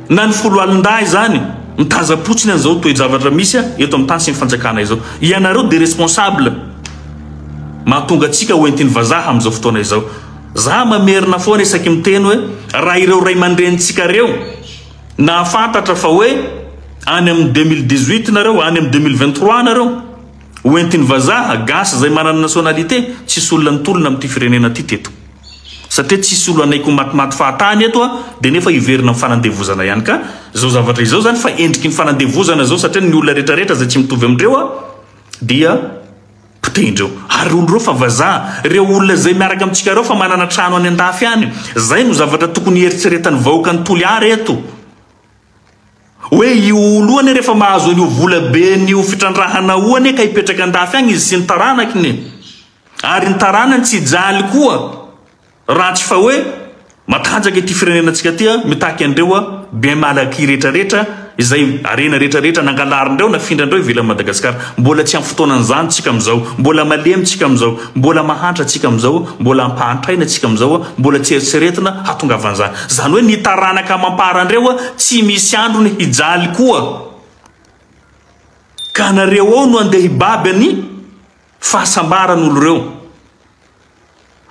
na ny foloalindahy izany mitazam-potsiny an'izao toe-javatra misy eto amin'ny tany sy ny fanjakana izao. Ianareo dia responsable mahatonga antsika ho entin'ny vazaha amin'izao fotoana izao. Za mamerina foana isaky miteny hoe raha ireo ray aman-drenintsika ireo Nahafantatra fa hoe any amin'ny 2018 nareo, any amin'ny 2023 nareo, ho entin'ny vazaha, gasy izay manana nationalité, tsisy olona nitolona amin'ity firenena ity teto. Satria tsisy olo hanaiky ho matimaty fahatany eto a, dia nefa hiverina amin'ny fanandevozana ihany ka izao zavatra izao izany fa endriky ny fanandevozana izao satria ny olona rehetrarehetra izay tsy mitovy amindreo a dia Potehindreo. Ary olo reo fa vazaha. Reo olona zay miaraka amintsika reo fa manana trano any andafy any. Zay no zavatra tokony hieritreretan'ny vahoakan'i Toliara eto. Hoe io olo io anie rehefa mahazo an'io vola ben'io fitrandrahana io anie ka hipetraka andafy agny izy sy ny taranakiny. Ary ny taranany tsy hijaly koa. Raha tsy fa hoe matanjaka ity firenenantsika ity mitaky an'ireo bien mal acquis rehetra rehetra izay harena rehetra rehetra nangalarindreo nafindrandreo ivelan'i Madagasikara. Mbola tsy amin'ny fotoanan'izany tsika amin'izao. Mbola malemy tsika amin'izao. Mbola mahantra tsika amin'izao. Mbola ampahantraina tsika amin'izao. Mbola tsy eritreretina hatongavan'izany. Izany hoe ny taranaka amam-parandreo tsy misy androny hijaly koa. Ka nareo ao no andeha hibaby ny fahasambaran'olo ireo.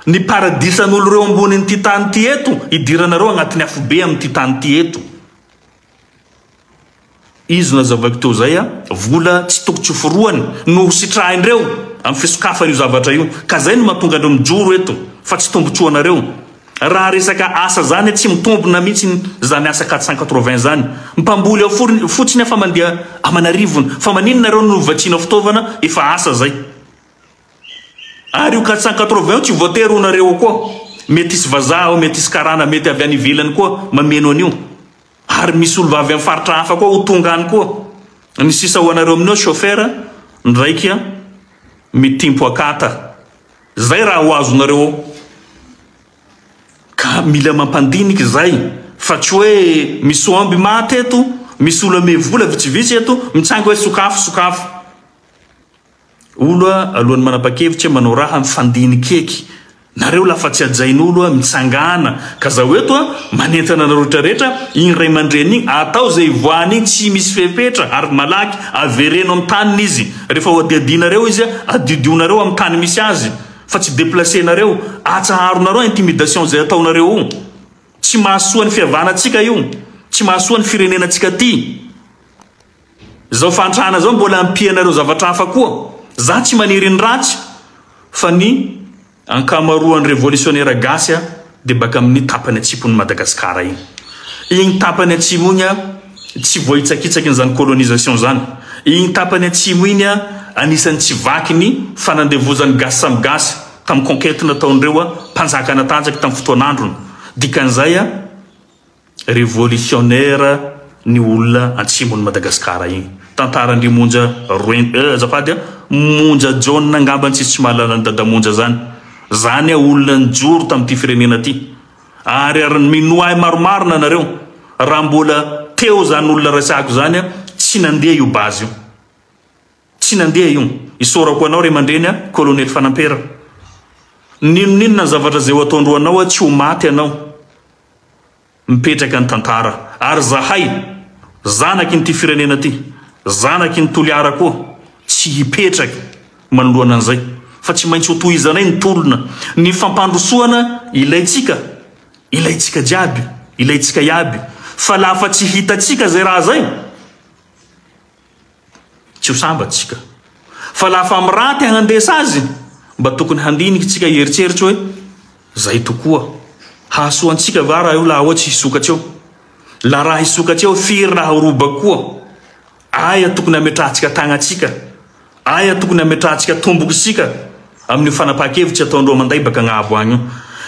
Ny paradisan'olo ireo ambonin'ity tany ity eto, hidiranareo agnatin'ny afobe amin'ity tany ity eto. Izy no nazavaiko teo zay a, vola tsy toko tsy forohany no ho sitrahindreo amin'ny fisokafana io zavatra io. Ka zay no mahatonga andreo mijoro eto fa tsy tombotsoanareo. Raha resaka asa zany tsy mitombina mihitsy zany asa 480 zany. Mpamboly ao fotsiny afa mandeha aman'arivony. Fa maninona nareo no vatsiana fitaovana efa asa zay. Ary io 480 io tsy voatery ho nareo ao koa. Mety hisy vazaha ao, mety hisy karana, mety avy any ivelany koa mameno an'io. Ary misy olo avy amin'ny faritra hafa koa ho tonga any koa. Ny sisa ho anareo amin'io chauffeur ndraiky mitimpo akata. Zay raha ho azonareo ao. Ka mila mampandinika izay fa tsy hoe misy omby maty eto, misy olo ame vola vitsivitsy eto, mitsanga hoe sokafo sokafo. Olo a alohan'ny manapa-kevitra manao raha mifandinika eky. Nareo lafa tsy hajain'olo a mitsangana. Ka zaho eto a manentana anareo rehetra rehetra, igny ray aman-dreny igny atao zay ivoahany igny tsy misy fepetra ary malaky avereno amin'ny taniny izy. Rehefa ho adiadinareo izy a adiodionareo amin'ny tany misy azy fa tsy deplacer-nareo. Atsaharonareo intimidation zay ataonareo io. Tsy mahasoa ny fihavanantsika io. Tsy mahasoa ny firenenantsika ty. Zao fahantrana zao mbola ampianareo zavatra hafa koa. Za tsy maniry ny ratsy fa ny ankamaroan'ny revolutionnaire gasy a dia baka amin'ny tapany atsimon'i Madagascar iny. Iny tapany atsimo iny a tsy voahitsakitsakin'izany colonisation zany. Iny tapany atsimo iny a anisan'ny tsy vaky ny fanandevozan'ny gasy samy gasy tamin'ny conquête nataon'ireo a mpanjaka natanjaky tamin'ny fotoan'androny. Dikan'izay a. Révolutionnaire ny olona atsimon'i Madagascar igny. Tantaran-dry Monja Roen eh azafady a, Monja Jaona angambany tsisy tsy mahalala an'i Dada Monja zany. Zany a olona nijoro tamin'ity firenena ty. Ary ary minoa ahy maromaro nanareo, raha mbola teo zany olona resahako zany a, tsy nandeha io base io. Tsy nandeha io. Isaorako anao ray aman-dreny a, Colonel Fanampera. N'inon'inona ny zavatra izay ho ataondroa anao a, tsy ho maty anao. Mipetraka ny tantara. Ary zahay, zanaky ny ty firenena ty, zanaky ny Toliara koa, tsy hipetraky manoloana an'izay. Fa tsy maintsy ho tohizanay ny tolona. Ny fampandrosoana ilaintsika, ilaintsika jiaby, ilaintsika iaby. Fa lafa tsy hitantsika zay raha zay, Tsy ho sambatra tsika. Fa lafa miraty hagnandesa azy, mba tokony handiniky tsika hieritseritsy hoe, Zay tokoa. Hahasoa antsika va raha io laha ohatsy hisokatsy eo? La raha hisokatsy eo, firy raha ho roba koa? Aia tokony hametrahantsika tagnatsika? Aia tokony hametrahantsika tombokitsika amin'io fanapahan-kevitsy ataondreo manday baka agnabo agny io?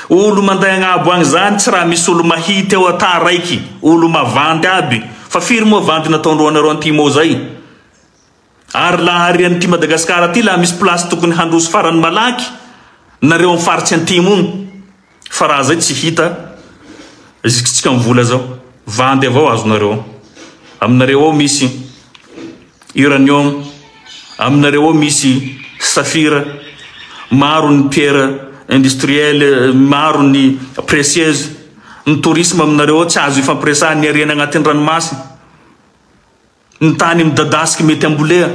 Olo manday agnabo agny zany tsy raha misy olo mahity ao ata raiky, olo mavandy aby. Fa firy moa vandy nataondreo anareo antimo zay? Ary laha arian'ity Madagascar ty laha misy place tokony handroso farany malaky nareo am faritsy antimo ogny. Fa raha zay tsy hita zikitsika am vola zao. Vandy avao azonareo ao. Aminareo ao misy uranium, aminareo ao misy saphir, maro ny pierre industrielle, maro ny précieuse. Ny tourisme aminareo ao tsy azo ifampiresahana, ny harena agnatin'ny ranomasina. Ny tany midadasiky mety ambolea,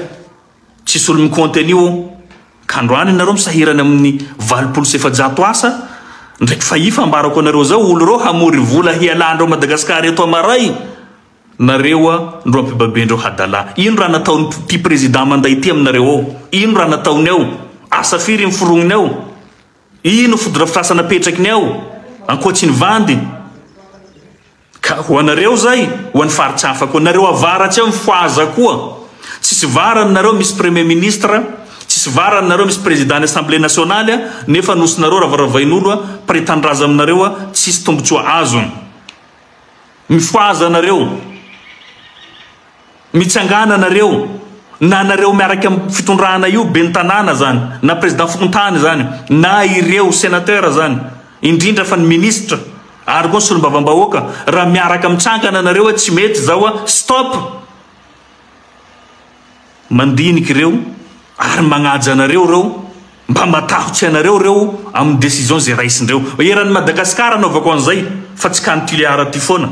tsisy olo mi-compte an'io ao. Ka androany nareo misahirana amin'ny 480 asa, ndraiky fahifa ambarako anareo zao, olo reo hamory vola hialandreo Madagascar eto amaray, nareo a ndro ampibabendreo hadala. Ino raha nataony ty président manday ity aminareo ao? Ino raha nataony ao? Asa firy niforogniny ao? Ino fotodrafitrasa napetrakiny ao? Ankoatsy ny vandy? Ka ho anareo zay, ho an'ny faritra hafa koa. Nareo avaratsy ao mifohaza koa. Tsisy varany nareo misy premier ministre, tsisy varany nareo misy président ny assemblée nationale nefa nosinareo ravaravain'olo a, mpiray tanindrazana aminareo a, tsisy tombotsoa azony. Mifohaza nareo. Mitsangàna nareo, na nareo miaraka am fitondrana io, ben'ny tanàna zany, na président fokontany zany, na ireo sénateur zany, indrindra fa ny ministre, ary koa ny solombavambahoaka, raha miaraka mitsangana nareo hoe tsy mety zao a, stop! Mandinika ireo ary magnaja anareo reo, mba matahotsy anareo reo amin'ny décision zay raisindreo. Eran'i Madagascar anaovako an'izay fa tsy kany Tuléar aty foana.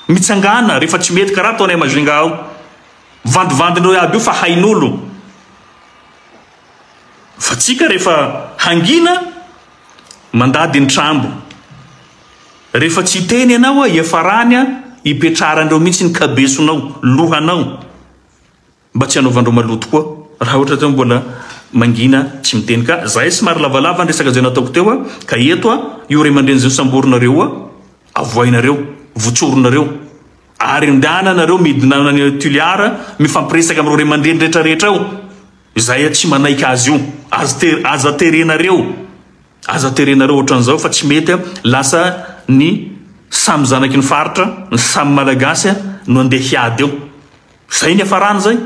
Mitsangàna rehefa tsy mety karaha ataonay Majunga ao. Vandivandindreo iaby io fa hain'olo. Fa tsika rehefa hangina mandady ny trambo. Rehefa tsy hiteny ianao hiafarany hipetrarandreo mihitsy ny kabesonao, lohanao. Mba tsy hanaovandreo maloto koa. Raha ohatra zao mbola mangina tsy miteny ka zay somary lavalava ny resaka zay nataoko teo a, ka eto a io ray aman-dreny zay samborinareo a avoahinareo, votsorinareo ary ndana nareo midina any Tuliara mifampiresaka amin'ireo ray aman-dreny rehetra rehetra ao, izay tsy manaiky azy io, aza terenareo, aza terenareo ohatran'izao fa tsy mety a, lasa ny samy zanaky ny faritra, ny samy malagasy no andeha hiady eo. Zay ny hafarany zay,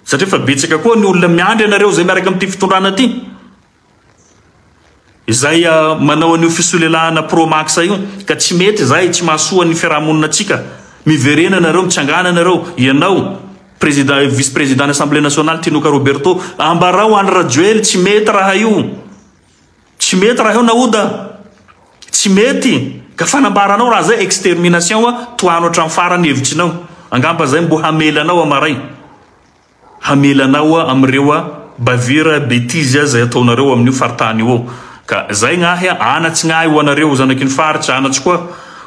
satria efa betsaka koa ny olona miandry anareo zay miaraka amin'ity fitondrana ity, izay manao an'io fisolelahana pro max io, ka tsy mety zay, tsy mahasoa ny fiarahamonina antsika, miverena nareo, mitsangana nareo, ianao président, vice président ny assemblée nationale Tinoka Roberto, ambarao Andry Rajoely tsy mety raha io. Tsy mety raha eo Naoda Tsy mety ka fanambaranao raha zay extermination a tohano hatramin'ny farany hevitrinao angamba zay mbo hamela anao amaray hamela anao a amin'ireo a bavure betise zay ataonareo amin'io faritany io ao ka zay gnahy a anatsy gnahy ho anareo zanaky ny faritra anatsy koa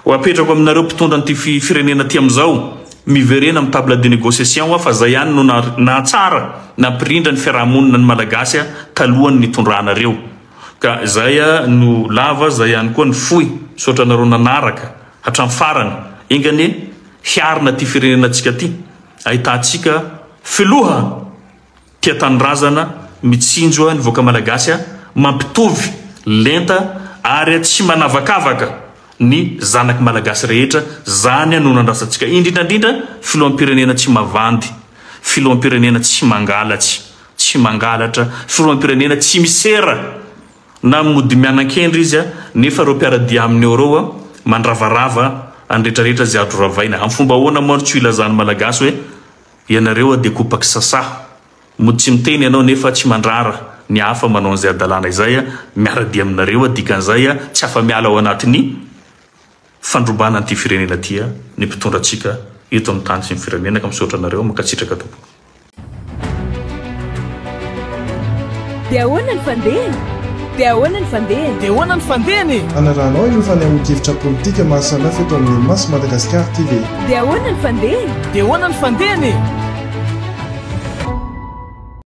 ho apetrako aminareo mpitondra an'ity firenena ty amizao miverena amin'ny table de négociation fa zay ihany no nahatsara nampirindra ny fiarahamonina ny malagasy talohan'ny nitondranareo ka zay no lava zay ihany koa ny fohy misaotra anareo nanaraka hatramin'ny farany enga anie hiarina ty firenena tsika ty ahitantsika filoha Tia tanindrazana, mitsinjo ny vahoaka malagasy, mampitovy lenta ary tsy manavakavaka ny zanaky malagasy rehetra, zany no nandrasantsika indrindra indrindra filoham-pirenena tsy mavandy, filoham-pirenena tsy mangalatsy, tsy mangalatra, filoham-pirenena tsy misera na mody mianankendry izy nefa ireo mpiara-dia aminy eo ireo mandravarava any rehetra rehetra izay azo ravaina, amin'ny fomba ahoana moa no tsy ho ilazan'ny malagasy hoe Ianareo dia kopaky sasaha. Mody tsy miteny ianao nefa tsy mandrara ny hafa manao an'izay hadalana izay, miara-dia aminareo dikan'izay tsy afa-miala ao anatin'ny fandrobana an'ity firenena ity ny mpitondra antsika eto amin'ny tany sy ny firenena ka misaotra anareo mankasitraka tompoko. Dia ahoana ny fandehany? Dia ahoana ny fandehany? Dia ahoana ny fandehany e? Hanarahanao ireo fanehoan-kevitra politika maro samihafa eto amin'ny Maso Madagascar TV. Dia ahoana ny fandehany? Dia ahoana ny fandehany e?